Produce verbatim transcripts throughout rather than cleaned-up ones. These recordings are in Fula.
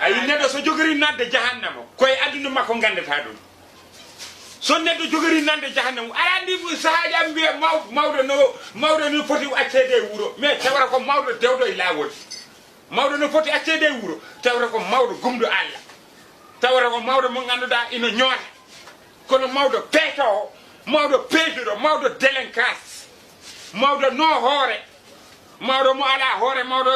Ayi, neɗɗo so jogori nadde jahannama, koye aduna makko gandata ɗum. So neɗɗo jogori nande jahannama, aɗa andi sahaaji am mbiya maw-, mawɗo no, mawɗo no foti accede e wuro, mais tawata ko mawɗo dewɗo e laawol. Mawɗo no foti accede e wuro, tawata ko mawɗo gumɗo Allah. Tawata ko mawɗo mo ganduɗa ina ñoota. Kono mawɗo peetoowo, mawɗo peetuɗo, mawɗo délinquance, mawɗo no hoore, mawɗo mo ala hoore, mawɗo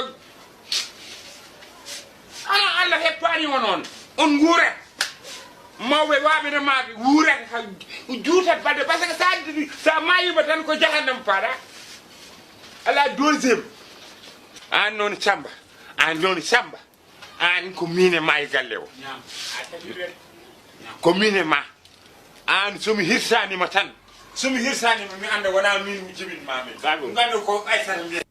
Ana Allah heppani on on. On nguurat. Mawɓe waɓe no maɓe wuurat ha juutat balɗe. Parce que sa, sa mayima tan ko jahannam paɗa. Ala deuxième. An noon Samba. An noon Samba. An ko min e ma e galle o. Ko min e ma. An so mi hirsanima tan. So mi hirsanima mi anda wona min mi jibinma min. Ngandu ko Aysata mbiya.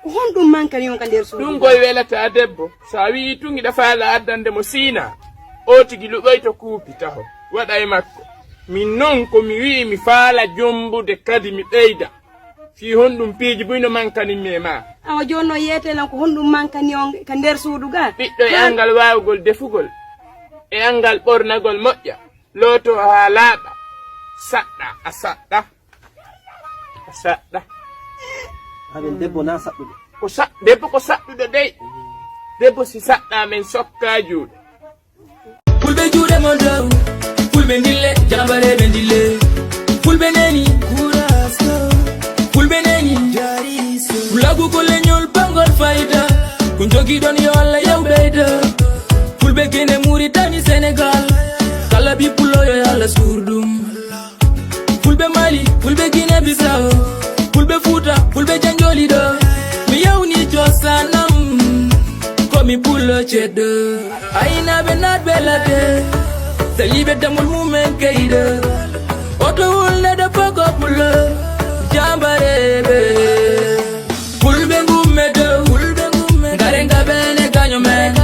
Ko honɗum mankani on ka nder suudu? Ɗum koye welata debbo. So a wi'i tun hiɗa faala addande mo siina, o tigi luɓoyto kuupi taho, waɗa e makko. Min non ko mi wi'i mi faala jombude kadi mi ɓeyda. Fii honɗum piiji buy no mankani mi e ma? Awa jooni no yeete lan ko honɗum mankani on ka nder suudu ga? Ɓiɗɗo e anngal waawugol defugol, e anngal ɓornagol moƴƴa, looto haa laaɓa, saɗɗa, a saɗɗa. A saɗɗa. Amin debbo na saɗɗuɗo. Ko sa-, debbo ko saɗɗuɗo dey. Debbo si saɗɗa men sokka juuɗe. Fulɓe juuɗe mon dow. Fulɓe ndille, jambareeɓe ndille. Fulɓe neni. Fulɓe neni. Fulagu ko leñol bangol fayda. Ko jogiɗon yo Allah yaw ɓeyda. Fulɓe Gine, Muritani, Senegal. Kala ɓi Pulo yo Allah suur ɗum. Fulɓe Mali, Fulɓe Gine Bisawo, Fulɓe Fuuta, Fulɓe Janjoli ɗo. Mi yawni cosanam, ko mi Pullo ceddo. Aynaaɓe naatɓe ladde, saliiɓe damol mumen keyɗo. Oto hulneɗo fof ko Pullo, jambareeɓe. Fulɓe ngumme dow, ngare ngaɓene gaño men.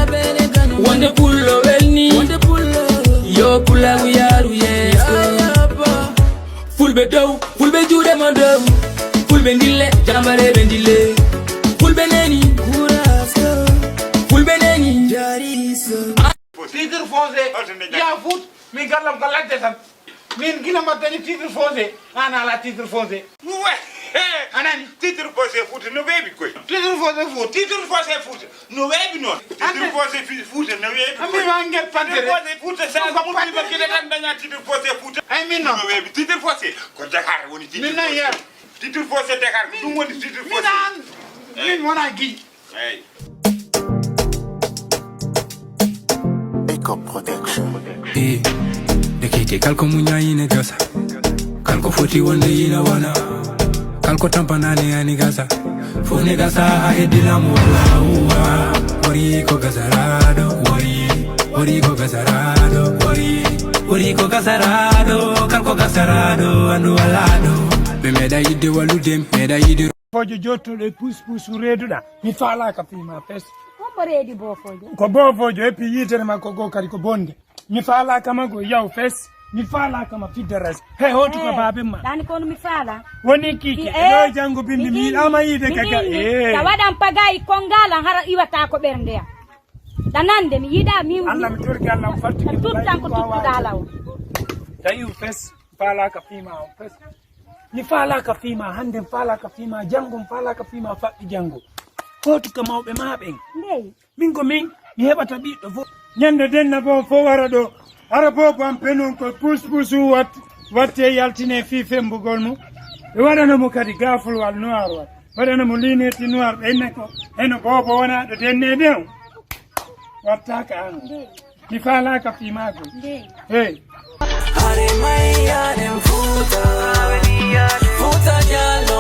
Wonde Pullo welni, yo Pulaagu yaaru yeeso. Fulɓe dow, Fulɓe juuɗe mon dow. Fulɓe ndille, jambareeɓe ndille. Fulɓe neni, Fulɓe neni. Titre foncier, ya foot, mi gallam ko ladde tan. Min gila mbaɗ dañi titre foncier, an ala titre foncier. Uwe! A nani? Titre foncier Fuuta no weeɓi koy. Titre foncier Fuuta. Titre foncier Fuuta no weeɓi noon. Titre foncier fi-, Fuuta no weeɓi koy. Ami ma ngel pantere. Titre foncier Fuuta sa ɗum ko muɗɗima pantere. Gila tan daña titre foncier Fuuta. Ay min noon. No weeɓi titre foncier. Ko Dakar woni titre foncier. Min noon yer. Titre foncier Dakar ko ɗum woni titre foncier. Min an. Min wona giy. Hey. Eco Production. E, ndekete kal ko muña ina gasa. Kal ko foti wonde ina wona. Kal ko tampanani ani gasa. Fone gasa ha heddi lamu wala uwa. Wari ko gasaraɗo, wari, wari ko gasaraɗo, wari, wari ko gasaraɗo, kal ko gasaraɗo, andu wala ɗo. Ɓe meeɗa yidde wallude, meeɗa yidde. Foojo jottuɗo e puus puusu reeduɗa. Mi faalaaka fii maa fes. Hombo reedi boofoojo? Ko boofoojo, eppi yiitere makko goo kadi ko bonde. Mi faalaaka ma goo, yaw fes. Mi faalaaka ma fidda res. He, hootu ko baaben ma. Ɗani kono mi faala. Woni kiki, e ɗo janngo bindi, mi yiɗaama yiide kaka. Sa waɗan pagayi kongalan hara iwata ko ɓernde am. Ɗanande, mi yiɗa, mi, Allah, mi torki Allah, mi fatti mi tuttan ko tuttuɗa law. Tawi fes, mi faalaaka fii maa on fes. Mi faalaaka fii maa hannde, mi faalaaka fii maa janngo, mi faalaaka fii maa faɓɓi janngo. Hootu ka mawɓe maa ɓen. Ndey. Min ko min, mi heɓata ɓiɗɗo fof. Ñande denna bon fof wara ɗo. Hara boobo am penon ko puus puus wat-, watte yaltine fii fembugol mo. Ɓe waɗana mo kadi gaafulwal noir wat. Waɗana mo lunette noir ɓe inne ko heno boobo wona ɗo denne ɗen. Wattaaka an. Ndey. Mi faalaaka fii maagol. Ndey. Hey. Are mai yaren Fuuta. Fuuta Jallo.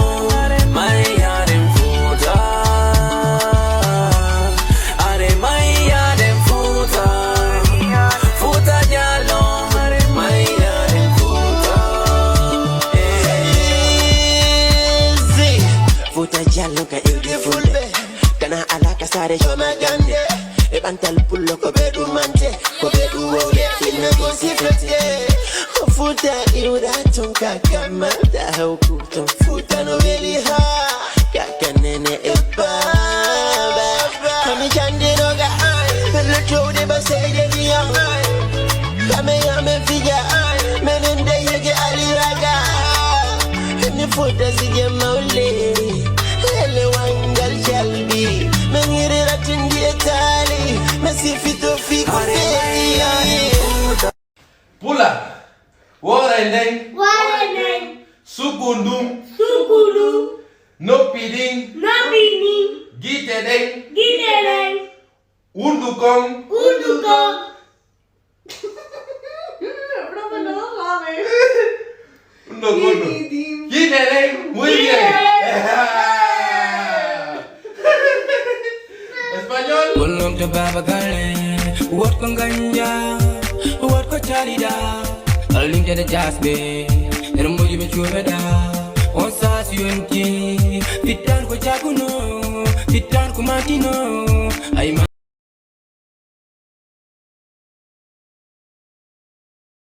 Mai yaren Fuuta. Are mai Na alaka sare shoma gande. E bantal pullo ko be dumante. Ko be duwole. Ina ko sifete. Ko futa iruda tunka kamata hauku. Ton futa no weli ha. Kaka nene e baba. Kami chande noga. Bello chode ba sede biya. Kame ya me fija. Menende yege aliraga. Ni futa sige maule. Lele wangal shalbi. Mengiri ratindi etali. Mesi fito fiko feli. Pula. Wore ndeng. Wore ndeng. Sukundum. Sukundum. Noppi ɗin. Noppi ɗin. Gite ɗen. Gite ɗen. Undu kon. Undu kon. Undu kon. Gite ɗen. Muy bien. Español. Gollom to baba galle, wot ko ganja, wot ko calida. Alinte de jasbe, ermuji be chubeda. On sa si yonki, fitan ko jaguno, fitan ko matino.